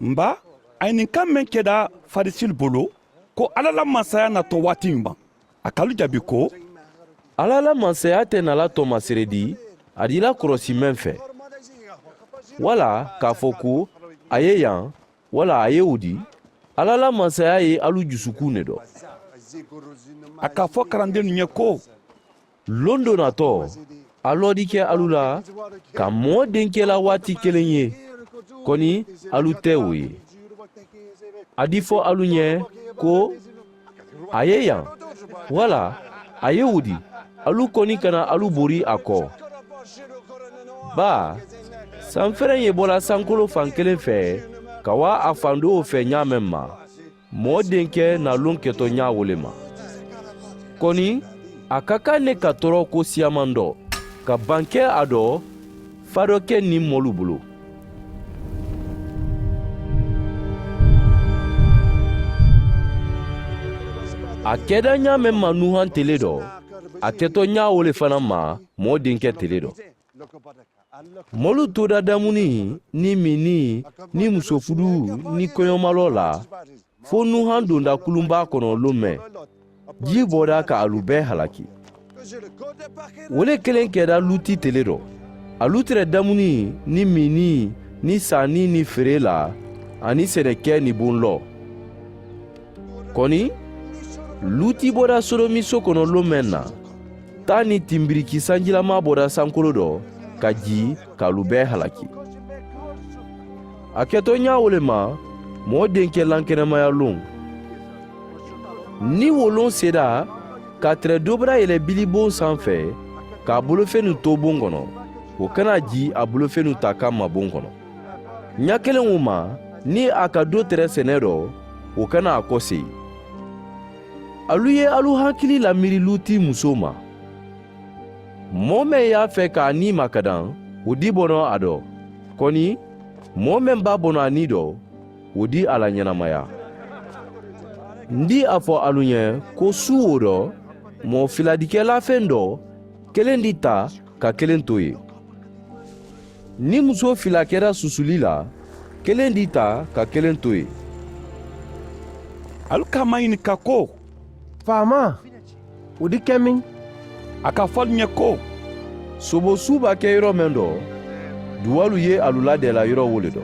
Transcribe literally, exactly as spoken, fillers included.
N ba, a ɲininkaa meŋ keda farisila bolo, ko alla la mansaya natoo waati ɲuman, a ka alu jaabi ko, alla la mansaya te na la toomaseredi a dii la koroosi meŋ fe, walla ka a fo ko, a ye yaŋ, walla a ye wo di. Alla la mansaya ye alu jusukun ne do. A ka a fo karandennu ɲe ko, londoo natoo, a loodi ke alu la ka moo denkee la waati keleŋ ye, koni alu te wo ye. A di fo alu ɲe ko, a ye yaŋ, walla a ye wo di. Alu koni kana alu bori a koo. Baa, sanfereŋ ye bo la sankoloo faŋ keleŋ fe ka waa a fandoo fe ñaa meŋ ma, moo denkee na loŋ ketoo ñaa wo le ma. Koni a ka kaŋ ne ka tooroo ko siyaamandoo ka bankee a do fadoo ke niŋ moolu bulu. A keda ñaa meŋ ma nuuhaŋ tele do, a ketoo ñaa wo le fanaa ma moo denkee tele do. Moolu tuuda damuniŋ niŋ miiniŋ niŋ musoo fuduu niŋ koyomaloo la, fo nuuhaŋ donda kulunbaa kono loŋ meŋ, jii booda ka alu bee halaki. Wo le keleŋ keda luuti tele do. Alu tere damuniŋ niŋ miiniŋ niŋ saaniŋ niŋ feree la, aniŋ senekee niŋ buŋ loo. Koni, luuti booda sodomi soo kono loŋ meŋ na, taa niŋ timbiriki sanjilamaa booda sankoloo do ka jii ka alu bee halaki. A ketoo ñaa wo le ma, moo denkee lankenemaya loŋ. Niŋ wo loŋ seedaa ka a tere doo bada yele biliboŋ sanfee ka a bolofenu too boŋ kono, wo kana a jii a bolofenu taa kamma boŋ kono. Ñakeleŋo ma, niŋ a ka doo tere senee do, wo kana a koseyi. Alu ye alu hakili lamiiri luuti musoo ma. Moo meŋ ye a fee ka a nii makadaŋ, wo dii bono a do. Koni, moo meŋ be a bono a nii do, wo dii a la ñenamaya. N dii a fo alu ñe ko suuwoo do, moo fila dikelaafeŋ do, keleŋ dii taa ka keleŋ too ye. Niŋ musoo fila keta susuli la, keleŋ dii taa ka keleŋ too ye. Alu ka a maŋ ɲininka ko, faamaa, wo dii ke meŋ? A ka a fo alu ñe ko, soboo suu be a ke yoro meŋ do, duwaalu ye alu ladeela yoro wo le do.